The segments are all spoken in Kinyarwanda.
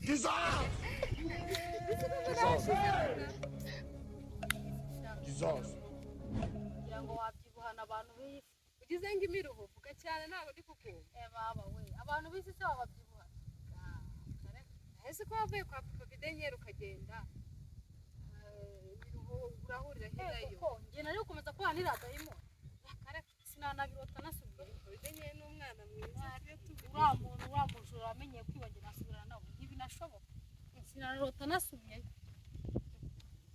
Jesus. Jesus. Kugira ngo wabyibuhana abantu b'iyi si. Ugize ngo imiruho, vuga cyane, ntabwo ndi kukumva. Eh baba we, abantu b'isi se bababyibuhana? Ese ko wavuye kwa papa Bidenyeri ukagenda, imiruho urahurira he nayo? Kuko njye nari gukomeza kubana n'iriya dayimoni, sinanabirota nasubiyeyo. Papa Bidenyeri ni umwana mwiza, tujye tuvugisha. Uriya muntu, uriya mujura wamenyeye kwibagira, nasubirana nawe ntibinashoboka, sinanarota nasubiyeyo.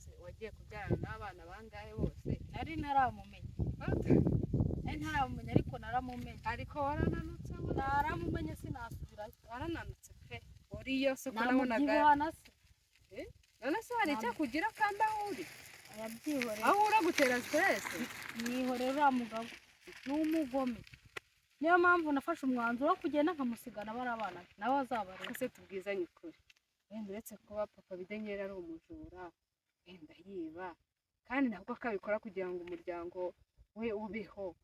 Se, wagiye kubyarana n'abana bangahe bose? Nari ntaramumenya, nari ntaramumenya, ariko naramumenye. Ariko warananutse we. Naramumenye, sinasubirayo. Warananutse pe, uriyo se ko nabonaga? Namubyibuhana se? None se hari icyo akugira kandi aho uri? Arabyihorera. Aho uragutera stress. Mwihorera, uriya mugabo ni umugome, niyo mpamvu nafashe umwanzuro wo kugenda nkamusigana bari abana be, nawe azabarera. Ese tubwizanye ukuri, wenda uretse kuba papa Bidenyeri ari umujura, wenda yiba, kandi nabwo akabikora kugira ngo umuryango we ubeho,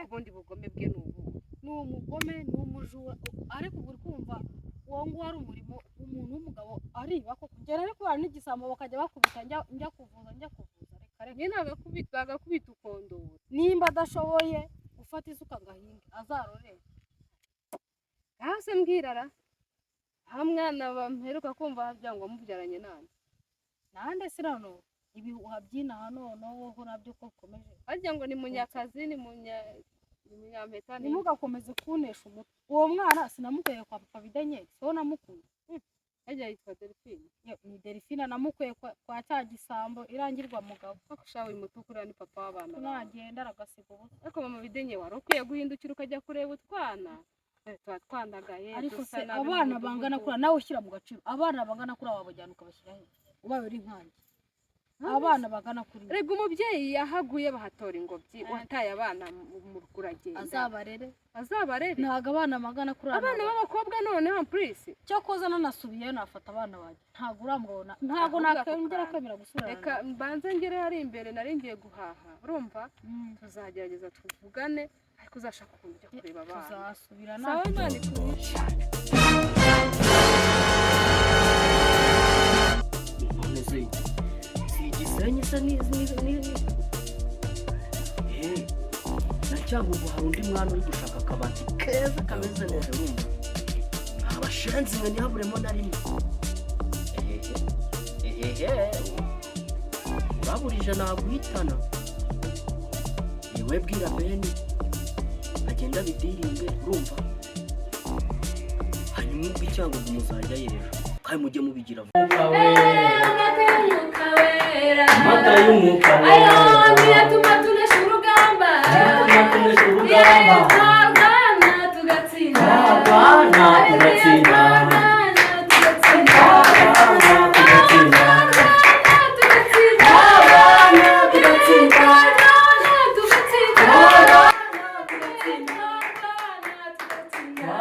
ubundi bugome bwe ni ubu? Ni umugome, ni umujura, ariko ubu uri kumva uwo nguwo ari umurimo umuntu w'umugabo ariba koko? Ngera ariko kubana n'igisambo bakajya bakubita, njya kuvuza, njya kuvuza, reka reka. Nyine agakubita, bagakubita ukondora. Nimba adashoboye gufata isuka ngo ahinge, azarorere. Aho se mbwirara aho mwana mperuka kumva harya ngo mubyaranye nande? Nande se? Noneho ibihuha by'inaha noneho nabyo ko bikomeje. Harya ngo ni Munyakazi, ni Munyampeta, ni Ntimugakomeze kunesha umutwe. Uwo mwana sinamukuye kwa papa Bidenyeri, siwo namukuye. Harya yitwa Delphine? Ni Delphine, namukuye kwa cya gisambo irangirwa mugabo. Ariko sha, uyu mutukura ni papa w'abana bawe. Nagenda aragasiga ubusa. Ariko mama Bidenye, wari ukwiye guhindukira ukajya kureba utwana. Tuba twandagaye, Ariko dusa se nabi mu abana mudugudu. bangana kuriya, nawe ushyira mu gaciro, abana bangana kuriya wabajyana ukabashyira he ubaye uri nkanjye? Abana bagana kuri Rega umubyeyi yahaguye bahatora ingobyi, wataye abana mu rugo uragenda. Azabarere. Azabarere. Ntabwo abana bangana kuri Abana b'abakobwa noneho purisi. Cyokoza nanasubiyeyo nafata abana banjye, ntabwo uramubona, ntabwo Ahubwo ako nakongera kantu. kwemera gusubirana. Reka mbanze ngere hari imbere, nari ngiye guhaha, urumva? Tuzagerageza tuvugane, ariko uzashaka ukuntu ujya kureba abana. Tuzasubirana. Sawa, Imana ikurishe. None se si Igisenyi se ni na Cyangugu hari undi mwana uri gushaka akabati keza kameze neza, urumva abashenzi mwe ntihaburemo na rimwe. Ehehe ehehe, uraburije naguhitana. Niwe bwira Beni agenda abidiringe, urumva? Hanyuma ubwo i Cyangugu muzajya ejo kandi mujye mubigira vuba. Amata y'Umwuka Wera. Amata y'Umwuka Wera. Ayo niyo atuma tunesha urugamba. Atuma tunesha urugamba. Twarwana tugatsinda. Twarwana tugatsinda. Twarwana tugatsinda. Twarwana tugatsinda. Twarwana tugatsinda. Twarwana tugatsinda. Twarwana tugatsinda. Twarwana tugatsinda. Twarwana tugatsinda. Twarwana tugatsinda.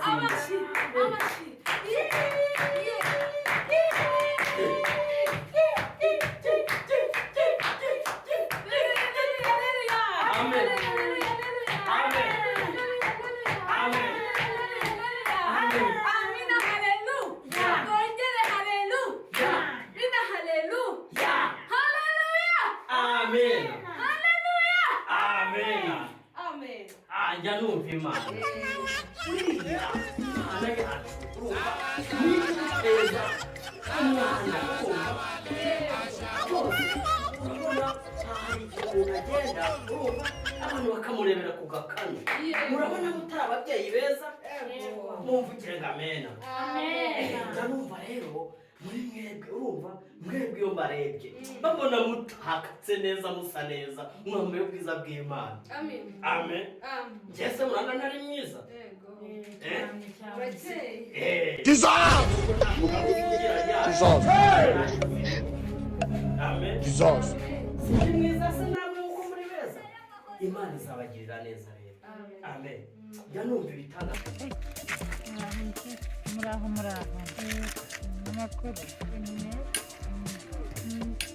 Amashyi, amashyi. Amen. Amen. Amen. Amen. Amina, haleluya. Twongere haleluya. Amina, haleluya. Haleluya. Amen. Amen. Amen. Ah, njya numva Imana. Buriya Imana yacu, urumva, niba iduteza umwana, urumva, byose, urabona hari igihe umuntu agenda, urumva, abantu bakamurebera ku gakanu. Murabona mutari ababyeyi beza? Mumvugire ngo amena. Njya numva rero muri mwebwe, urumva, mwebwe iyo mbarebye babona mutakatse neza, musa neza, mwambaye ubwiza bw'Imana. Amen. Amen. Amen. Njye se murabona ntari mwiza? Yego. Eh? Urakeye. Eh. Jesus! Jesus! Amen. Jesus! Sindi mwiza se namwe nkuko muri beza? Imana izabagirira neza rero. Amen. Njya numva ibitangaza. Muraho, muraho, amakuru?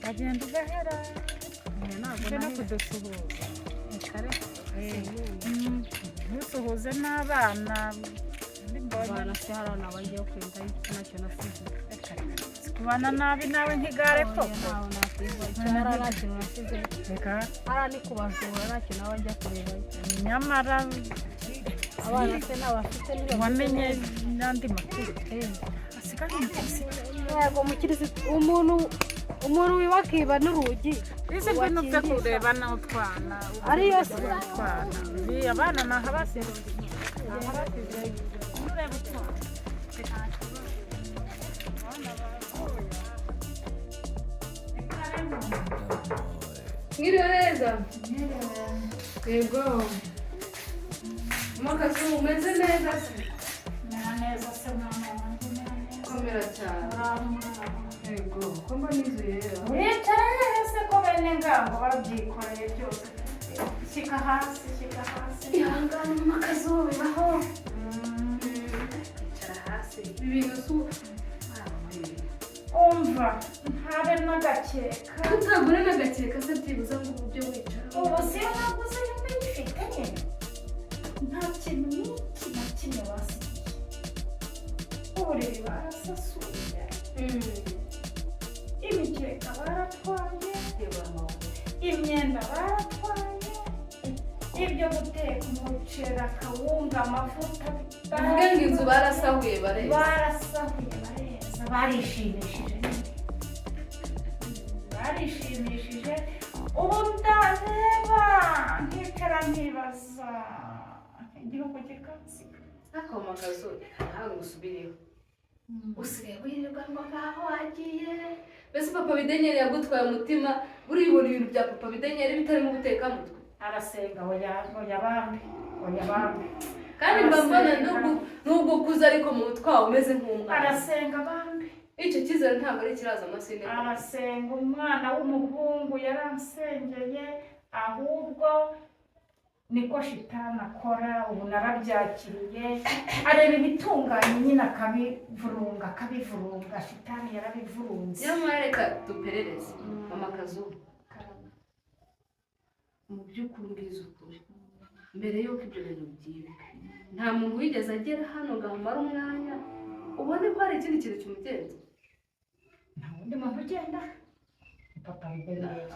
Bagenda ugahera uje no kudusuhuza, ntusuhuze n'abana. Ndi mbona. Abana se hari abagiye kwenda ntacyo nasize. Kubana nabi nawe nk'igare Oya, koko. ntawe nakwiba. Icyo hari nta kintu nasize. Reka. Hariya ni kubajura, nta kintu aba ajya kureba. Nyamara Abana se ntabafite ntibameze wamenye neza. n'andi makuru asigaye umukirisitu. Yego, umukirisitu, umuntu wiba akiba n'urugi. Bize ngwino uze Wakingisha. kureba n'utwana. Ariyo se. Utwana. Ibi abana ni ahabasize. Ahabasize. Ureba utwana. Mwiriwe neza? Yego. Makazu, umeze neza se? Mera neza se mwana wanjye, mera neza. Komera cyane. Yego, ko mbona inzu yera. Wicara hehe se ko bene ngango babyikoreye byose? Shyika hasi, shyika hasi. Ihangane Makazu, bibaho. Icara hasi. Ibi bintu si Umva, ntabe n'agakeka. Utagura n'agakeka se byibuze ngo ujye wicara. Ubu siyo naguze yombi nyifite nyine. Nta kintu n'iki na kimwe basigiye. Uburiri barasasuye, imikeka baratwaye, imyenda baratwaye, ibyo guteka umuceri, akawunga, amavuta. Uvuge ngo inzu barasahuye bareza. Barasahuye bareza, barishimishije nyine. Barishimishije. Ubu ndareba nkicara nkibaza igihugu kikansiga. Ariko Makazu, reka nawe ngusubireho. Usigaye wirirwa ngo ngaho wagiye. Mbese papa Bidenyeri yagutwaye umutima, buriya ubona ibintu bya papa Bidenyeri bitarimo ubutekamutwe. Arasenga, oya oya bambi, oya bambi. Kandi mba mbona Arasenga. nubwo ukuze ariko mu mutwe wawe umeze nk'umwana. Arasenga bambi. Icyo cyizere ntabwo ari ikiraza amasinde. Arasenga, umwana w'umuhungu yaransengeye, ahubwo niko shitani akora. Ubu narabyakiriye, areba ibitunganye nyine akabivurunga, akabivurunga. Shitani yarabivurunze. Nyamara reka duperereze mama Kazu. Mu by'ukuri mbwiza ukuri, mbere y'uko ibyo bintu byibwe nta muntu wigeze agera hano ngo amare umwanya ubone ko hari ikindi kintu kimugenza. Nta wundi muntu ugenda, ni papa Bidenyeri.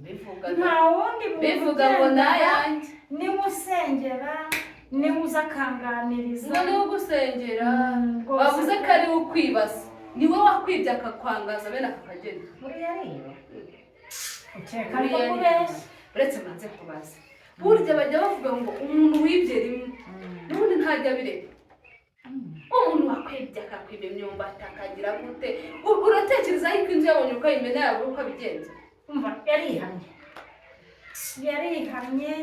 Bivuga Nta wundi muntu bivuga ngo ugenda. Nayanjye. Niwe usengera, niwe uza akanganiriza. Ngo niwe ugusengera? Rwose. Bavuze ko ari we ukwibasa, niwe wakwibye akakwangaza bene aka kageni. Buriya rero ukeka ariko Buriya kubeshya. Uretse manze kubaza, burya bajya bavuga ngo umuntu wibye rimwe n'ubundi ntajya abireka. Umuntu wakwibye akakwiba imyumbati akagira gute, uratekereza yuko inzu yabonye uko ayimena yabura uko abigenza? Umva, yarihannye, yarihannye,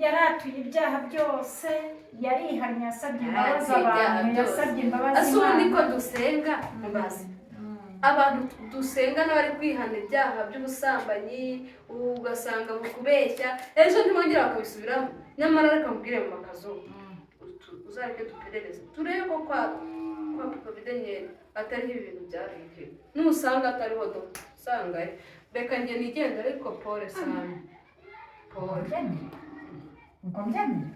yaratuye ibyaha byose, yarihannye, yasabye imbabazi Yaratuye ibyaha abantu, byose. yasabye imbabazi Ese ubundi Imana. ko dusenga, mubaze, abantu dusenga n'abari kwihana ibyaha by'ubusambanyi, ugasanga mu kubeshya, ejo ntibongera bakabisubiramo. Nyamara reka mubwire mu makazu, uzareke duperereze turebe ko kwa papa Bidenyeri atariho ibi bintu byaribwe. Nusanga atariho, do usanga reka njye nigenda, ariko pole sana, pole. Mbyemere, ngo mbyemere,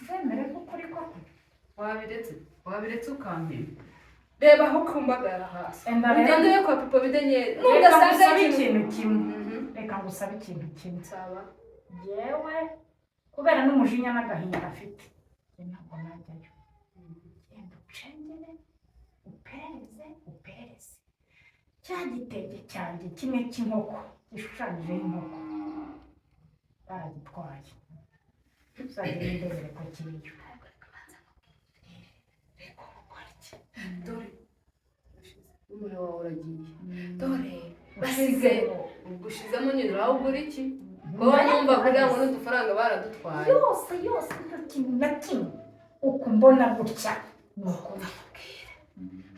mbyemere ko ukuri koko. Wabiretse, wabiretse ukampima. Reba aho kumbagara hasi. Enda rero. Ugende ube kwa papa Bidenyeri Reka nugasanga ngusabe ikintu ikintu kimwe. Mhm. Reka ngusabe ikintu kimwe. Nsaba. Yewe, kubera n'umujinya n'agahinda afite, njye ntabwo najyayo. Genda ucengere, uperereze, uperereze cya gitenge cyanjye kimwe cy'inkoko gishushanyijeho inkoko, baragitwaye. Uzagende ndebere ko kiriyo. Reka gukora iki? Dore umuriro wawe uragiye, dore basize ugushizemo nyine. Urawugura iki wowe? Numva kugira ngo n'udufaranga baradutwaye. Yose yose, nta kintu na kimwe. Uku mbona gutya ni ukuri.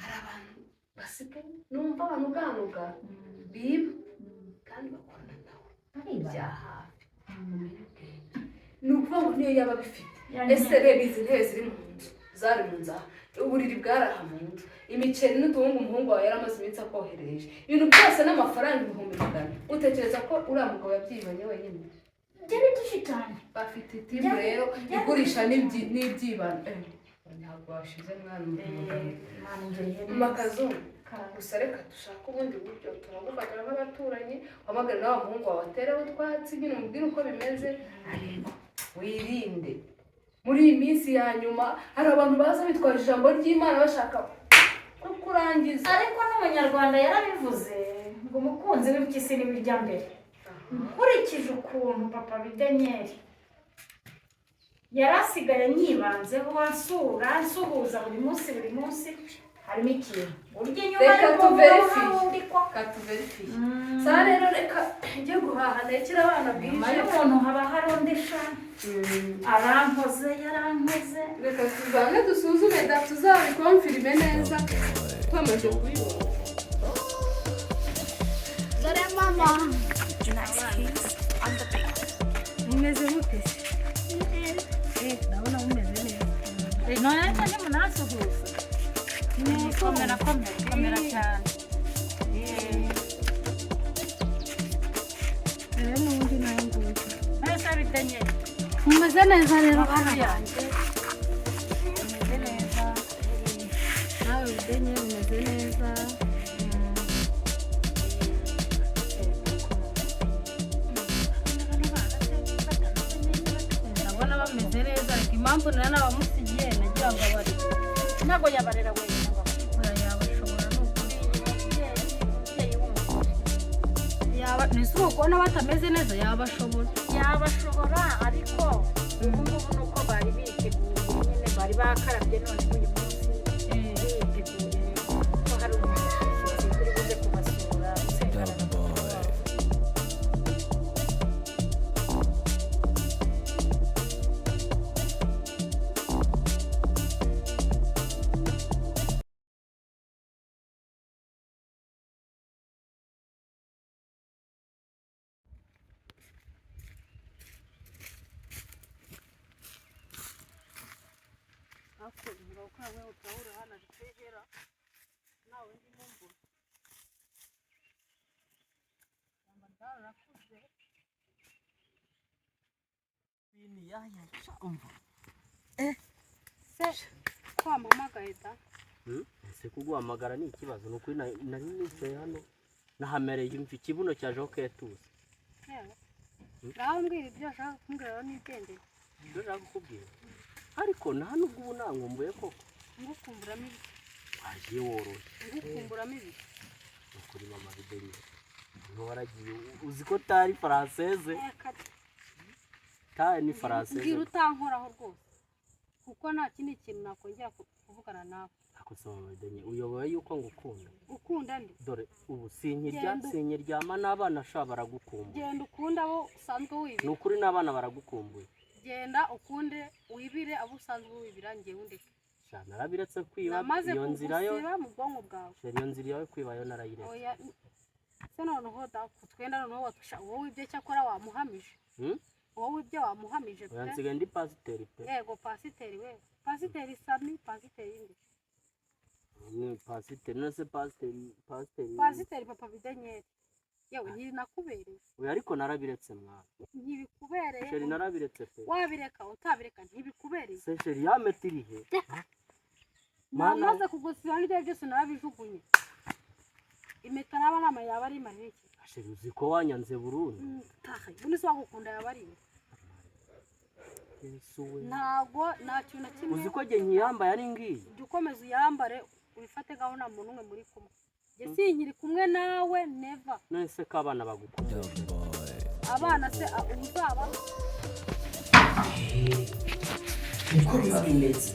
Hari abantu basigaye numva banuganuga biba kandi bakorana nawe Bariba. bya hafi. Umenye ubwenge, ni ukuvuga ngo niyo yaba abifite. Ese reba izi ntebe ziri mu nzu, zari mu nzu aha, uburiri bwari aha mu nzu, imiceri n'utuwungu umuhungu wawe yari amaze iminsi akoherereje, ibintu byose n'amafaranga 100,000, utekereza ko uriya mugabo yabyibanye wenyine? Byari byinshi cyane. Bafite itimu rero igurisha n'ibyibano. Ntabwo washize mwana. Imana ingiriye neza. Makazu, gusa reka dushake ubundi buryo turagufatira nk'abaturanyi, uhamagare na wa muhungu wawe atereho utwatsi nyine, umubwire uko bimeze, ariko wirinde muri iyi minsi ya nyuma hari abantu baza bitwaje ijambo ry'Imana bashaka kukurangiza. Ariko n'Umunyarwanda yarabivuze ngo umukunzi w'impyisi niwe mbere. Nkurikije ukuntu papa Bidenyeri yari asigaye anyibanzeho, ansura, ansuhuza buri munsi buri munsi, harimo ikintu urya inyuma. Reka ariko tuverifiye. hari undi ko Reka tuverifiye. Saa rero reka njye guhaha ntekere abana nyuma bwije. y'umuntu haba hari undi sha. Arankoze, yarankoze. Reka tubanze dusuzume da, tuzabikonfirime neza twamaze kubibona. Dore mama. Mumeze mute se? Ndabona mumeze neza. None se ntimunasuhuza? Komera, komera, komera cyane. Rero n'ubundi nawe nguyu. None Bidenyeri? Mumeze neza rero Amahoro bana yanjye. banjye? Mumeze neza nawe Bidenye? Umeze neza? Ndabona bameze neza, ariko impamvu nari nabamusigiye nagira ngo abari Ntabwo yabarera wenyine ngo oya, yabashobora ni ukuri. Umubyeyi w'umugore. Yaba ntise kubona batameze neza, yabashobora. Yabashobora, ariko ubu ngubu ni uko bari biteguye nyine, bari bakarabye, none uyu munsi biteguye ko hari umushyitsi uri buze kubasura usengana na papa wabo. Nawe ndimo mbona ishyamba ryarakuze. Se kwampamagaye da? Ese kuguhamagara ni ikibazo? Ni ukuri nari nicaye hano nahamereye imvi, ikibuno cyajeho ketuze. Yewe, ngaho mbwira ibyo ashaka kumbwira rero nigendere. Ibyo nshaka kukubwira, ariko nta nubwo ubu nangombuye koko. Ngukumburamo ibiki? Wagiye woroshye. Ngukumburamo ibiki? Ni ukuri mama Bidenye, waragiye uzi ko tari faranseze. Reka. Tari ni faranseze. Mbwira utankoraho rwose, kuko nta kindi kintu nakongera kuvugana nawe. Ariko se mama Bidenye, uyoboye yuko ngukunda? Ukunda nde? Dore ubu sinkirya, Genda. sinkiryama, n'abana sha baragukumbuye. Genda ukunde abo usanzwe Ni wibira. ukuri n'abana baragukumbuye. Genda ukunde wibire abo usanzwe wibira, ngewe undeke. Sha, narabiretse kwiba. Namaze Iyo nzira yo kugusiba mu bwonko bwawe. Sheri, iyo nzira yawe kwiba yo narayiretse. Oya, se noneho da kutwenda noneho watusha wowe ibyo cyakora wamuhamije. Hmm? Wowe ibyo wamuhamije Oya, pe. nsigaye ndi pasiteri pe. Yego pasiteri, we pasiteri Sami, pasiteri nde? Ni pasiteri, none se pasiteri Pasiteri papa Bidenyeri, yewe ntibinakubereye. Oya, ariko narabiretse mwana. Ntibikubereye. Sheri, narabiretse pe. Wabireka utabireka, ntibikubereye. Se sheri, ya meti iri he? Mana. Namaze kugusiba n'ibyo byose narabijugunye. Impeta naba nama yaba ari imarira iki? Sheri, uzi ko wanyanze burundu? Tahe ubundi se wagukunda yaba ari inde? Yesu we! Ntabwo nta kintu na kimwe. Uzi ko jye nkiyambaye ari ngiyi? Jya ukomeza uyambare, wifate nkaho nta muntu umwe muri kumwe. Njye sinkiri kumwe nawe, never. None se ko abana bagukunda? Abana se uzaba Niko biba bimeze,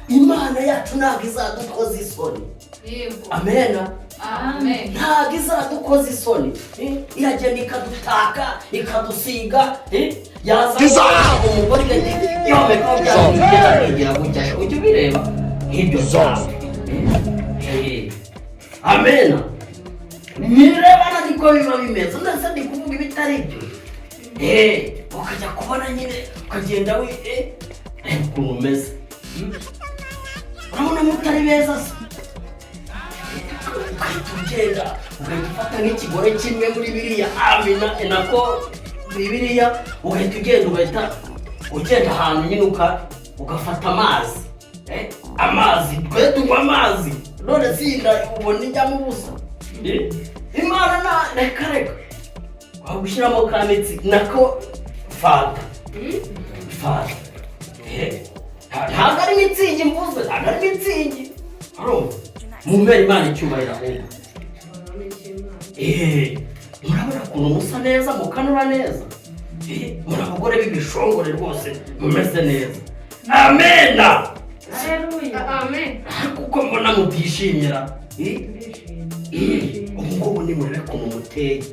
Imana yacu ntabwo izadukoza isoni. Yego. Amena. Amen. Ntabwo izadukoza isoni. Iragenda ikadutaka, ikadusiga, yaza umugore igahita yomekaho bya bintu bigenda bigira gutya, ujya ubireba nk'ibyo byawe. Amena. Nirebana niko biba bimeze, ndetse ndi kuvuga ibitari byo. Ukajya kubona nyine ukagenda wi reba ukuntu umeze. Urabona mutari beza se? Ugahita ugenda ugahita ufata nk'ikigore kimwe muri biriya, amina, nako biriya, ugahita ugenda, ugahita ugenda ahantu nyine ugafata amazi. Amazi twe tunywa amazi, none sinda ubona ijyamo ubusa. Imana na reka reka wagushyiramo ka mitsi nako fanta fanta. Ntabwo ari mitsingi mvuze, ntabwo ari mitsingi. Urumva, mumpere Imana icyubahiro ahubwo. Murabona ukuntu musa neza, mukanura neza. Muri abagore b'ibishongore rwose, mumeze neza. Amena. Amen. Kuko mbona mutishimira. Ubu ngubu nimurebe ukuntu muteye.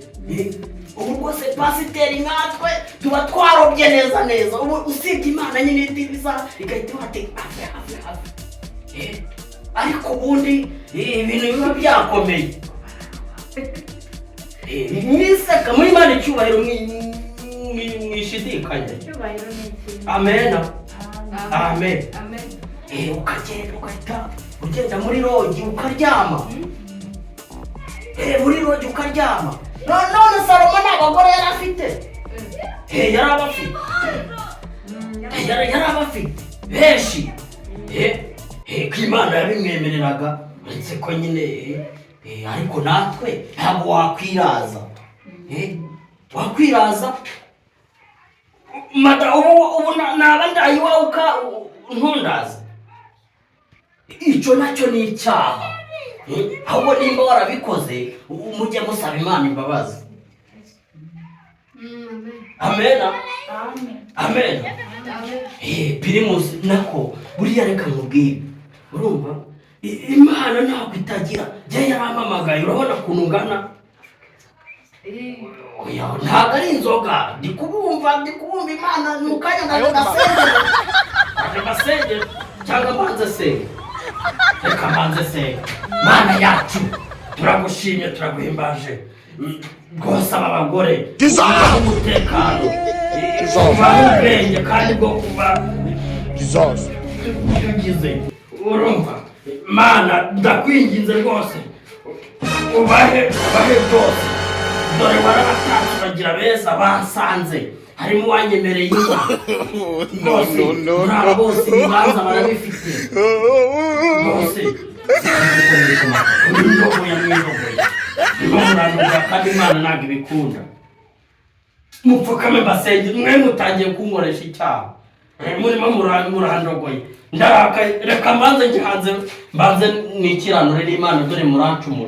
Ubu rwose pasiteri nkatwe tuba twarobye neza neza. Ubu usibye Imana nyine itibiza igahita iba ati hafi hafi hafi. Ariko ubundi ibintu biba byakomeye. Mwiseka muri Imana icyubahiro, mwishidikanya. Icyubahiro ni iki? Amena, amen. Amen. Ukagenda ugahita ugenda muri lodge ukaryama. Muri lodge ukaryama. None Salomo nta bagore yari afite? Yari abafite. Yari abafite benshi. Ko Imana yabimwemereraga, uretse ko nyine ariko natwe ntabwo wakwiraza. Wakwiraza mada ubu naba ndaye iwawe uka ntundaza, icyo nacyo ni icyaha. Ahubwo nimba warabikoze, mujye musaba Imana imbabazi. Amena, amena. Primus nako buriya reka nkubwire, urumva, Imana ntabwo itagira. Njye yarampamagaye, urabona ukuntu ngana. Oya, ntabwo ari inzoga, ndi kubumva, ndi kubumva Imana mu kanya. Ndaje gasengero, ndaje gasengero, cyangwa mbanze senga? Reka mbanze senga. Mana yacu, turagushimye, turaguhimbaje. Rwose aba bagore ubahe umutekano, ubahe ubwenge kandi bwo kuba Jesus. ugize. Urumva, Mana, ndakwinginze rwose, ubahe, ubahe byose. Dore warabatatse bagira beza, basanze harimo uwanyemereye inka rwose. No, no, muri aba no. bose ibibanza barabifite bose. Mwirogoya, mwirogoya, ndimo muranubwa kandi Imana ntabwo ibikunda. Mupfukame mbasenge. Mwe mutangiye kunkoresha icyaha. Murimo murandogoye, ndarakaye. Reka mbanze njye hanze, mbanze nikiranure n'Imana, dore murancumura.